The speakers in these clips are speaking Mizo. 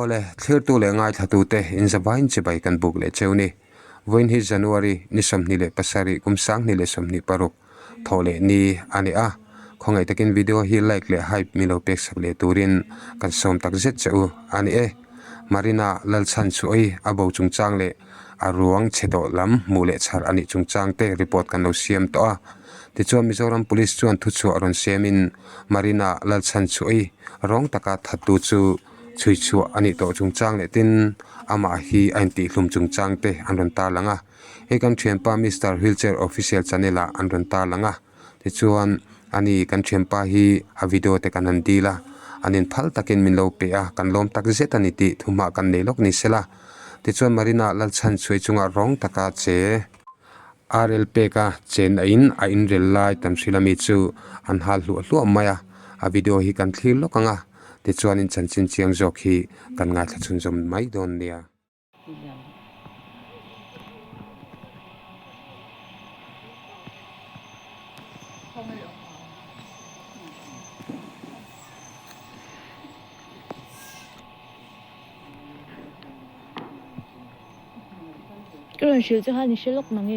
Awle, thlirtu leh ngaithlatute inzavain chibai kan buk leh cheu ni. Vawiin hi January ni 27 kum 2026 thawh leh ni a ni a, khawngaih takin video hi like leh hype mi lo pek sak leh turin kan sawm tak zet che u a ni e. Marina Lalchhan Chuai a bo chungchang leh a ruang chhe tawh lam hmuh leh chhar a nih chungchang te report kan lo siam tawh a. Tichuan Mizoram Police chuan thuchhuah rawn siamin Marina Lalchhan Chuai rawng taka thattu chu chhui chhuah a nih tawh chungchang leh tin amah hi a intihhlum chungchang te an rawn tarlang a. Hei kan thianpa Mister Wheelchair Official channel ah an rawn tarlang a. Tichuan ani kan thianpa hi a video te kan han dil a, an inphal takin min lo pe a, kan lawm tak zet a ni tih thuhmah kan nei lawk ni sela. Tichuan Marina Lalchhan chhuai chunga rawng taka che RL peka chen a in a inrel lai tan hrilh ami chu an hal hluah hluah mai a, a video hi kan thlir lawk ang a, tichuanin chanchin chiang zawk hi kan ngaithla chhunzawm mai dawn nia. Ka rawn hrilh che khan i hre lawk mang e.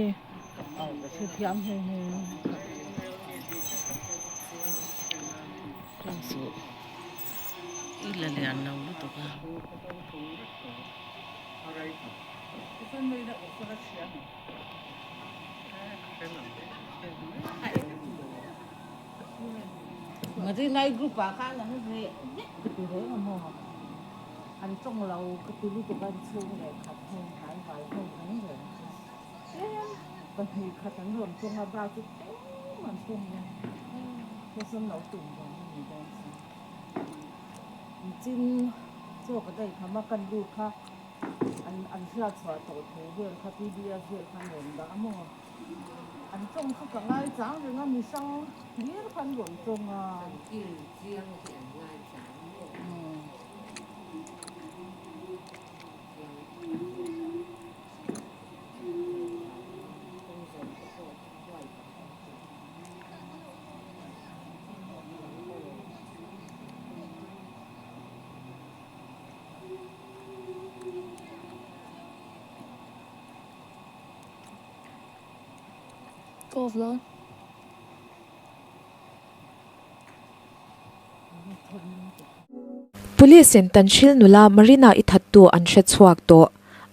Police in Tanhril nula Marina i thattu an hre chhuak tawh,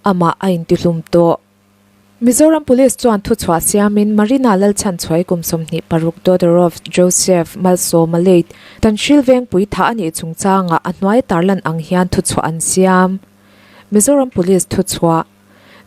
amah a intihlum tawh. Mizoram Police chuan thuchhuah siamin Marina Lalchhanchhuai kum 26 daughter of Joseph Malsawma late Tanhril Vengpui thah a nih chungchangah a hnuai tarlan ang hian thuchhuah an siam. Mizoram Police thuchhuah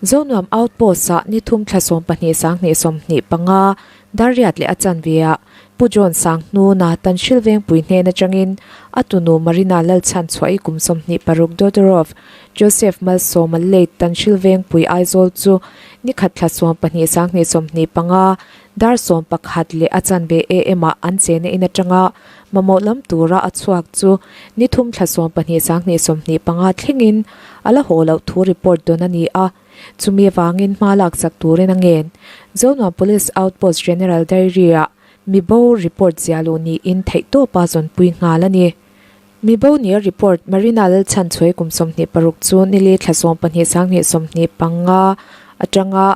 Zonuam Outpost ah ni thum thla 12 sanghnih 25 Darriat leh a chanve ah Pu John Sanghnuna Tanhril Vengpui hnen atangin a tunu Marina Lalchhanchhuahi kum 26 daughter of Joseph Malsawma late Tanhril Vengpui Aizawl chu ni khat thla 12 sanghnih 25 dar 11 leh a chanve am ah an chena in atanga mamawh lam tura a chhuak chu ni thum thla 12 sanghnih 25 thlengin a la haw loh thu report dawn a ni a, chumi avangin hma lak chak turin a ngen. Zonuam Police Outpost General Diary ah mibo report ziah luh niin theihtawpa zawnpui nghal a ni. Mibo nia report Marina Lalchhanchhuai kum 26 chu nili thla 12 sanghnih 25 atanga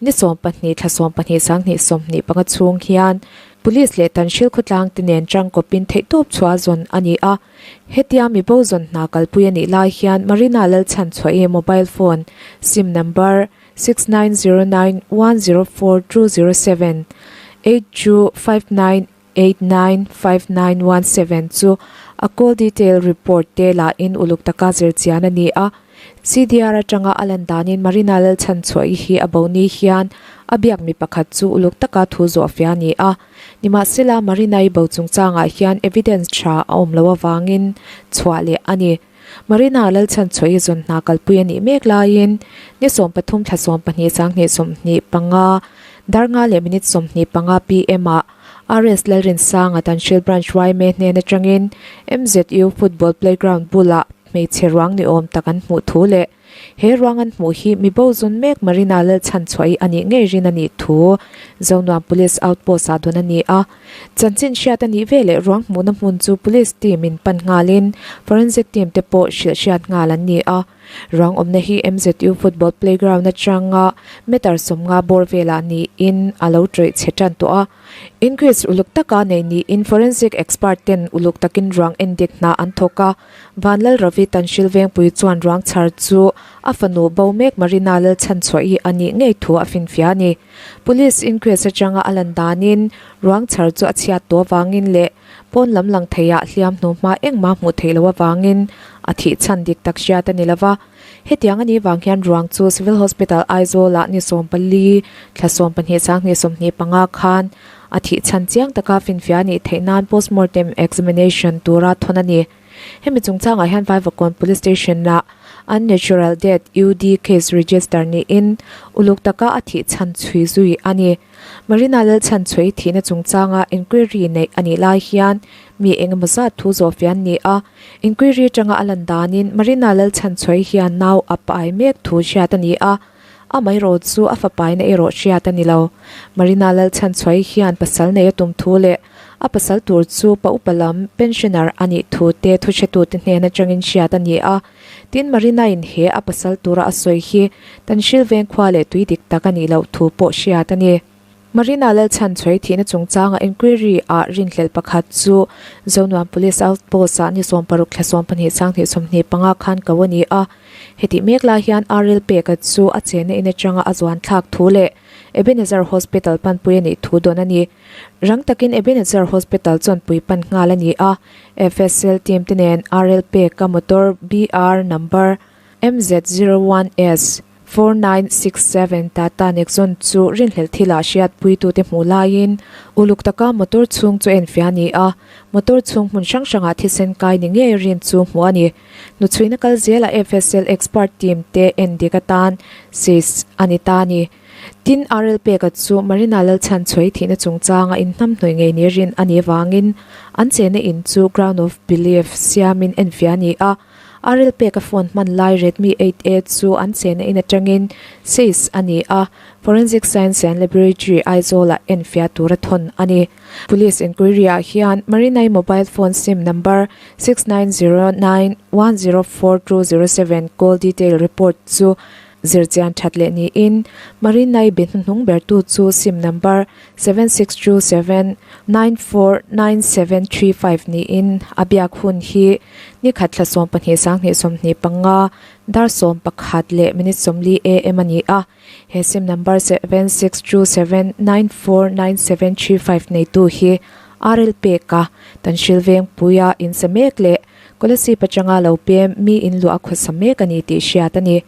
ni 12 thla 12 sanghnih 25 chhung hian Police leh Tanhril khawtlang te nen tangkawpin theihtawp chhuah zawn a ni a. Hetia mibo zawn hna kalpui a nih lai hian Marina Lalchhanchhuahi mobile phone sim number 6909104207 8259 895917 chu a call detail report te la in uluk taka zir chian a ni a. CDR atanga a lan danin Marina Lalchhanchhuahi hi a bo ni hian a biak mi pakhat chu uluk taka thu zawh fia a ni a. Nimahsela Marina-i bo chungchangah hian evidence tha a awm loh avangin chhuah leh a ni. Marina Lalchhanchhuahi zawn hna kalpui a nih mek laiin ni 13 thla 12 sanghnih 25 dar nga leh minute 25 pm ah RS Lalrinsanga Tanhril Branch yma hnen atangin MZU Football Playground bulah hmeichhe ruang ni awm tak an hmuh thu leh. He ruang an hmuh hi mi bo zun mek Marina Lalchhanchhuahi a nih ngei rin a nih thu Zonuam Police Outpost ah dawn a ni a. Chanchin hriat a nih veleh ruang hmuhna hmun chu Police team in pan nghalin Forensic team te pawh hrilh hriat nghal an ni a. Ruang awmna hi MZU football playground atanga meter 50 bawr velah niin a lo tawih chhe tan tawh a. Inquest uluk taka nei niin forensic expert ten uluk takin ruang endik hna an thawk a. Vanlal Ravi Tanhril Vengpui chuan ruang chhar chu a fanu bo mek Marina Lalchhanchhuah hi a nih ngei thu a finfiah a ni. Police inquest atanga a lan danin ruang chhar chu a chhiat tawh avangin leh pawn lam lang theiah hliam hnuhma engmah hmuh theih loh avangin a thih chhan dik tak hriat a ni lova. Hetiang a nih vang hian ruang chu Civil Hospital Aizawl-ah ni 14, thla 12 sanghnih 25 khan a thih chhan chiang taka finfiah a nih theih nan postmortem examination tura thawn a ni. Hemi chungchangah hian Vaivakawn Police Station-ah Unnatural Death, UD, case register niin uluk taka a thih chhan chhui zui a ni. Marina Lalchhanchhuaii thihna chungchanga inquiry neih a nih lai hian mi engemaw zat thu zawhfiah an ni a. Inquiry atanga a lan danin Marina Lalchhanchhuaii hian nau a pai mek thu hriat a ni a, amaherawh chu a fapaina erawh hriat a ni lo. Marina Lalchhanchhuaii hian pasal nei a tum thu leh a pasal tur chu pa upa lam pensioner a nih thu te thuhretute hnen atangin hriat a ni a. Tin, Marina-in he a pasal tura a sawi hi Tanhril veng khua leh tui dik tak a nih loh thu pawh hriat a ni. Marina Lalchhanchhuai thihna chungchanga inquiry ah rinhlelh pakhat chu Zonuam Police Outpost ah ni 16 thla 12 sanghnih 25 khan ko a ni a. Hetih mek lai hian Arel Peka chu a chenna in atanga a zuan thlak thu leh Ebenezer Hospital panpui a nih thu dawn a ni. Rang takin Ebenezer Hospital chuan pui pan nghal a ni a. FSL team te nen RL peka motor BR number MZ01S 4967 Tata Nexon chu rinhlelh thilah hriatpuitute hmuh laiin uluk taka motor chhung chu enfiah a ni a, motor chhung hmun hrang hrangah thisen kai ni ngei rin chu hmuh a ni. Hnuchhuihna kal zelah FSL expert team te endik atan sis a ni ta a ni. Tin, RL Peka chu Marina Lalchhanchhuai thihna chungchanga inhnamhnawih ngei ni rin a nih avangin an chenna in chu Ground of Belief siamin enfiah a ni a. RL Peka phone hman lai Redmi 8A chu an chenna in atangin seize a ni a, Forensic Science and Laboratory Aizawl-ah enfiah tura thawn a ni. Police inquiry-ah hian Marina-i mobile phone sim number 6909104207 call detail report chu Zirchian that leh niin Marinai be hnuhnung bertu chu sim number 7627949735 niin a biak hun hi ni khat thla 12 sanghnih 25 dar 11 leh minute 40 am a ni a. He sim number 7627949735 neitu hi RL Peka Tanhril Vengpuia insa mek leh Kolasib atanga lo pem mi in luah a khawsa mek a ni tih hriat a ni.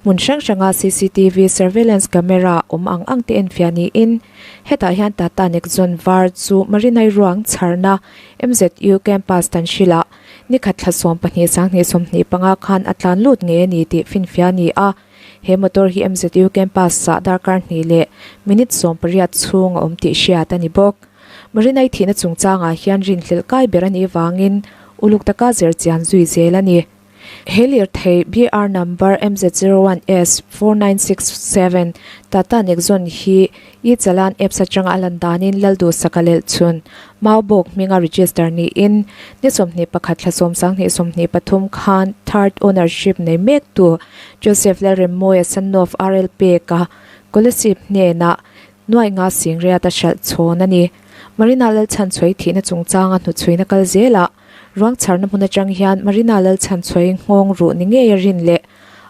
Hmun hrang hranga cctv surveillance camera awm ang ang te enfiah niin hetah hian Tata Nexon var chu Marinai ruang chharna MZU campus Tanhrilah nikhat thla 12 sanghnih 25 khan a tlan lut ngei a ni tih finfiah a ni a. He motor hi MZU campus ah darkar hnih leh minute 18 chhung a awm tih hriat a ni bawk. Marinai thihna chungchangah hian rinhlelh kai ber a nih vangin uluk taka zirchian zui zel a ni. He lirthei BR number MZ01S 4967 Tata Nexon hi e-challan apps atanga a lan danin Lalduhsaka lelhchhun Maubawk hminga register niin ni 21 thla 10 23 khan third ownership nei mektu Joseph Lalremmawia Sanof RL Peka Kolasib hnenah Nuaih nga sing riat a hralh chhawn a ni. Marina Lalchhanchhuai thihna chungchanga hnuchhuina kal zelah ruang chharna hmun atang hian Marina Lalchhanchhuai nghawng ruh ni ngei a rin leh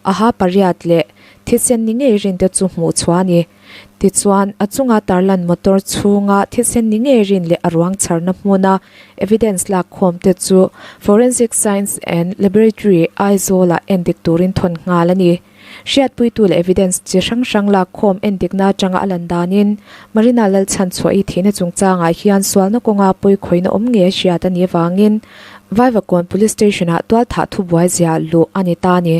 a ha pariat leh thisen ni ngei rin te chu hmuh chhuah a ni. Tichuan, a chunga tarlan motor chhunga thisen ni ngei rin leh a ruang chharna hmuna evidence lak khawm te chu Forensic Science and Laboratory Aizawl-ah endik turin thawn nghal a ni. Hriatpuitu leh evidence chi hrang hrang lak khawm endikna atanga a lan danin Marina Lalchhanchhuahi thihna chungchangah hian sualna kawnga pawikhawihna awm ngei a hriat a nih avangin Vaivakawn Police Station-ah tualthah thubuai ziah luh a ni ta a ni.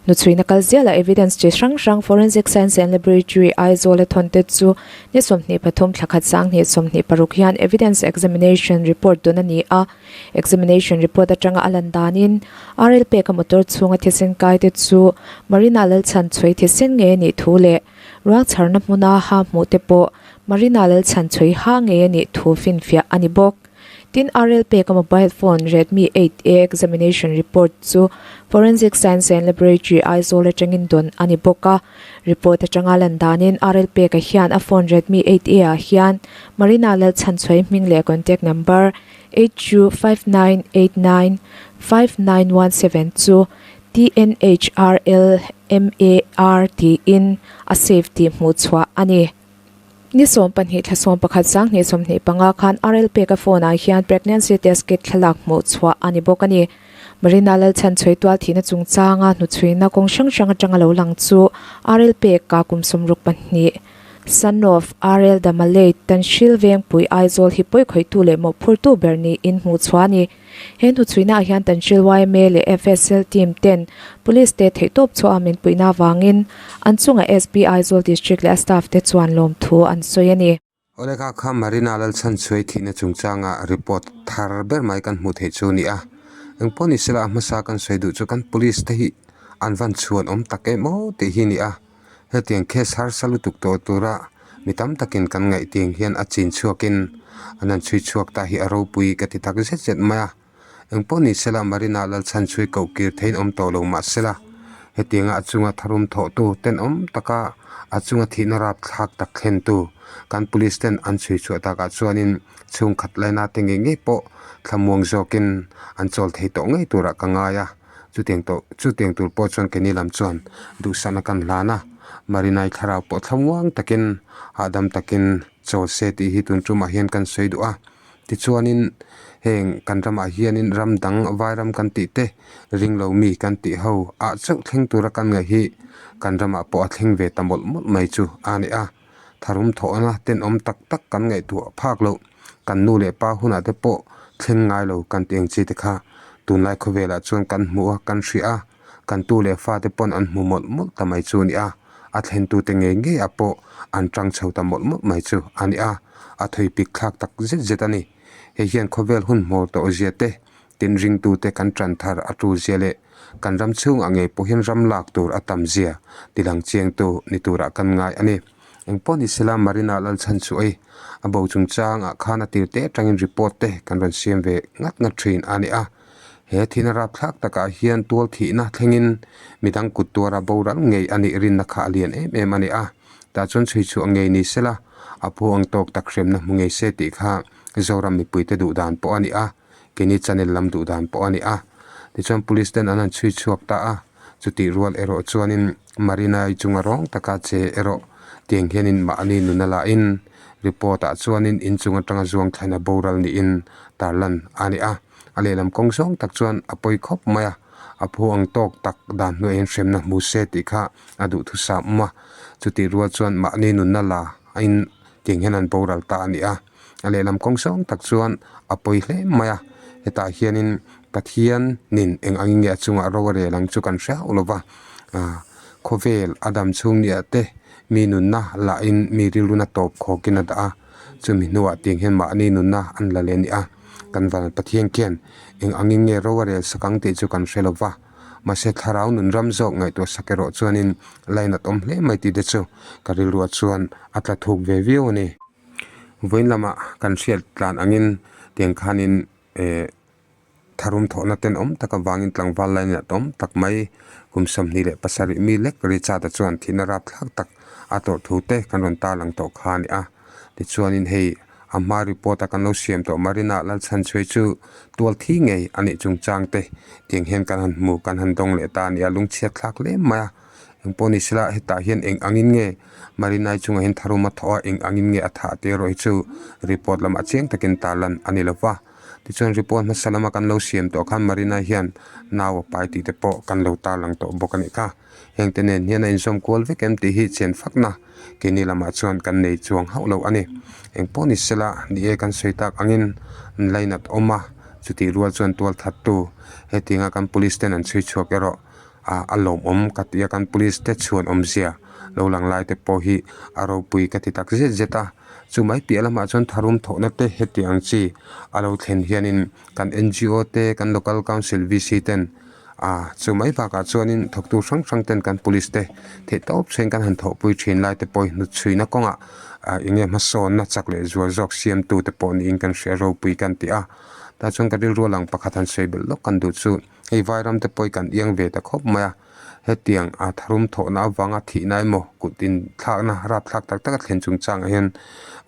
Hnuchhuina kal zialah evidence chi hrang hrang Forensic Science and Laboratory Aizawl a thawn te chu ni 23 thla khat 2026 hian evidence examination report dawn a ni a. Examination report atanga a lan danin RL peka motor chhunga thisen kai te chu Marina Lalchhanchhuai thisen ngei a nih thu leh ruang chharna hmuna ha hmuh te pawh Marina Lalchhanchhuai ha ngei a nih thu finfiah a ni bawk. Tin, RL peka mobile phone Redmi 8A examination report chu Forensic Science and Laboratory Aizawl atangin dawn a ni bawk a. Report atanga lan danin RL peka hian a phone Redmi 8A ah hian Marina Lalchhanchhuai hming leh contact number 8259895917 chu TNHRLMAR tiin a save tih hmuh chhuah a ni. Ni 12 thla 11 2025 khan RL peka phone ah hian pregnancy test kit thlalak hmuh chhuah a ni bawk a ni. Marina Lalchhanchhuai tual thihna chungchanga hnuchhuina kawng hrang hrang atanga lo lang chu RL peka kum 62 Son of RL Damalei Tanhril Vengpui Aizawl hi pawi khawihtu leh mawhphurtu ber niin hmuh chhuah a ni. He hnuchhuina ah hian Tanhril yma leh FSL team ten Police te theihtawp chhuah a min puihna avangin an chunga SP Aizawl District leh a staff te chuan lawmthu an sawi a ni. Awle kha kha Marina Lalchhanchhuai thihna chungchanga report thar ber mai kan hmuh theih chu a ni a. Engpawh ni sela a hmasa kan sawi duh chu kan police te hi an van chhuan awm tak em aw tih hi a ni a. Hetiang case harsa lutuk tawh tura mi tam takin kan ngaihtiang hian a chin chhuakin an han chhui chhuak ta hi a ropui ka ti tak zet zet mai a. Engpawh ni sela Marina Lalchhanchhui koh kir theiin awm tawh lo mah sela hetianga a chunga tharum thawhtu tenawm taka a chunga thihna rapthlak tak thlentu kan police ten an chhui chhuah takah chuanin chhungkhat laina te ngei ngei pawh thlamuang zawkin an chawl thei tawh ngei turah ka ngai a. Chutiang tawh chutiang tur pawh chuan keini lam chuan duhsakna kan hlan a, Marinai thlarau pawh thlamuang takin hahdam takin chawl se tih hi tun tumah hian kan sawi duh a. Tichuanin heng kan ramah hianin ram dang vai ram kan tih te ring lo mi kan tih ho ah chauh thleng tura kan ngaih hi kan ramah pawh a thleng ve ta mawlh mawlh mai chu a ni a. Tharum thawhna tenawm tak tak kan ngaihtuah phak loh. Kan nu leh pa hunah te pawh thleng ngai lo kan tih ang chi te kha tunlai khawvelah chuan kan hmu a, kan hria a, kan tu leh fa te pawn an hmu mawlh mawlh ta mai chu a ni a, a thlentu te ngei ngei ah pawh an tang chho ta mawlh mawlh mai chu a ni a, a thui pik thlak tak zet zet a ni. Hei hian khawvel hun hmawr tawh zia te, tin ringtu te kan tan thar a tul zia leh kan ram chhungah ngei pawh hian ram lak tur a tam zia tilang chiangtu ni turah kan ngai a ni. Engpawh ni sela Marina Lalchhan chu ei a bo chungchang ah khan a tir te atangin report te kan rawn siam ve ngat ngat thin a ni a. He thihna rapthlak takah hian tual thihna thlengin midang kut tuara boral ngei a nih rinna kha a lian em em a ni a. Tah chuan chhui chhuah ngei ni sela a phu ang tawk tak hremna hmu ngei se tih kha Zoram mipuite duh dan pawh a ni a. Keini channel lam duh dan pawh a ni a. Tichuan police ten an han chhui chhuak ta a, chutih rual erawh chuanin Marina-i chunga rawng taka che erawh tiang hianin mahni nuna lahin report ah chuanin inchung atanga zuang thlaina boral niin tarlan a ni a. A lehlam kawng zawng tak chuan a pawi khawp mai a, a phu ang tawk tak dan hnuaihin hremna hmu se tih kha a duhthusam awm a. Chutih rual chuan mahni nunna la in tiang hian an boral ta a ni a. A lehlam kawng zawng tak chuan a pawi hle mai a, hetah hianin Pathian nin eng angin nge a chungah ro a rel ang chu kan hre hauh lo va, ah khawvel a dam chhung ni ah te mi nunna lahin mi rilruna tawp khawkin a dah a, chumi hnuah tiang hian mahni nunna an la leh a ni a, kan van Pathian khian eng angin nge ro a rel sak ang tih chu kan hre lo va, mahse thlarau nun ram zawk ngaihtuah sak erawh chuanin lainat awm hle mai tih te chu ka rilruah chuan a tla thuk ve viau a ni. Vawiin lamah kan hriat tlan angin tiang khanin eh tharum thawhna tenawm tak avangin tlangval lainat awm tak mai kum 27 mi lek Richard-a chuan thihna rapthlak tak a tawrh thu te kan rawn tarlang tawh kha a ni a. Tichuanin hei a hma report a kan lo siam tawh Marina Lalchhanchhuai chu tual thi ngei a nih chungchang te tiang hian kan han hmu kan han dawng leh ta a ni a, lungchhiat thlak hle mai a. Engpawh ni sela hetah hian eng angin nge Marinai chungah hian tharum a thawh a, eng angin nge a thah tih erawh hi chu report lamah chiang takin tarlan a ni lo va. Tichuan report hmasa lama kan lo siam tawh khan Marinai hian nau a pai tih te pawh kan lo tarlang tawh bawk a nih kha. Heng te nen hian a inzawm kual vek em tih hi chian fakna keini lamah chuan kan nei chuang hauh lo a ni. Engpawh ni sela ni e kan sawi tak angin an lainat awm a, chutih rual chuan tual thattu hetianga kan police ten an chhui chhuak erawh. Ah a lawmawm ka ti a kan police te chhuan awmzia lo lang lai te pawh hi a ropui ka ti tak zet zet a chu mai piah lamah chuan tharum thawhna te heti ang chi a lo thlen hianin kan N_G_O te kan local council V_C ten ah chu mai bakah chuanin thawktu hrang hrang ten kan police te theih tawp thleng kan han thawhpui thin lai te pawh hi hnutchhuina kawngah ah eng nge hmasawnna chak leh zual zawk siamtu te pawh niin kan hria ropui kan ti a tah chuan ka rilru a lang pakhat han sawi belh lawk kan duh chu. Hei vairam te pawh hi kan iang ve ta khawp mai a, hetiang a tharum thawhna avanga thihna emaw kut inthlakna rapthlak tak tak a thlen chungchangah hian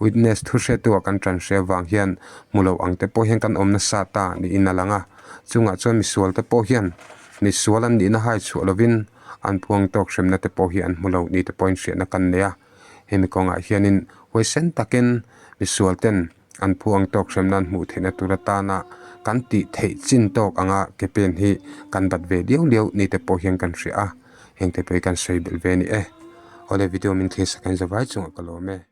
witness thu hriattu ah kan tan hre avang hian hmu lo ang te pawh hian kan awm nasa ta niin a lang a, chungah chuan misual te pawh hian misual an nihna hai chhuah lovin an phuang tawk hremna te pawh hi an hmu lo ni te pawhin hriatna kan nei a, hemi kawngah hianin huaisen takin misual ten. An phu ang tawk hrem nan hmuh theihna tur atana kan tih theih chin tawk anga ke pen hi kan bat ve liau liau ni te pawh hian kan hria a, heng te pawh hi kan sawi belh ve a ni e. Awle video min thlir sak hian zavai chungah ka lawm e.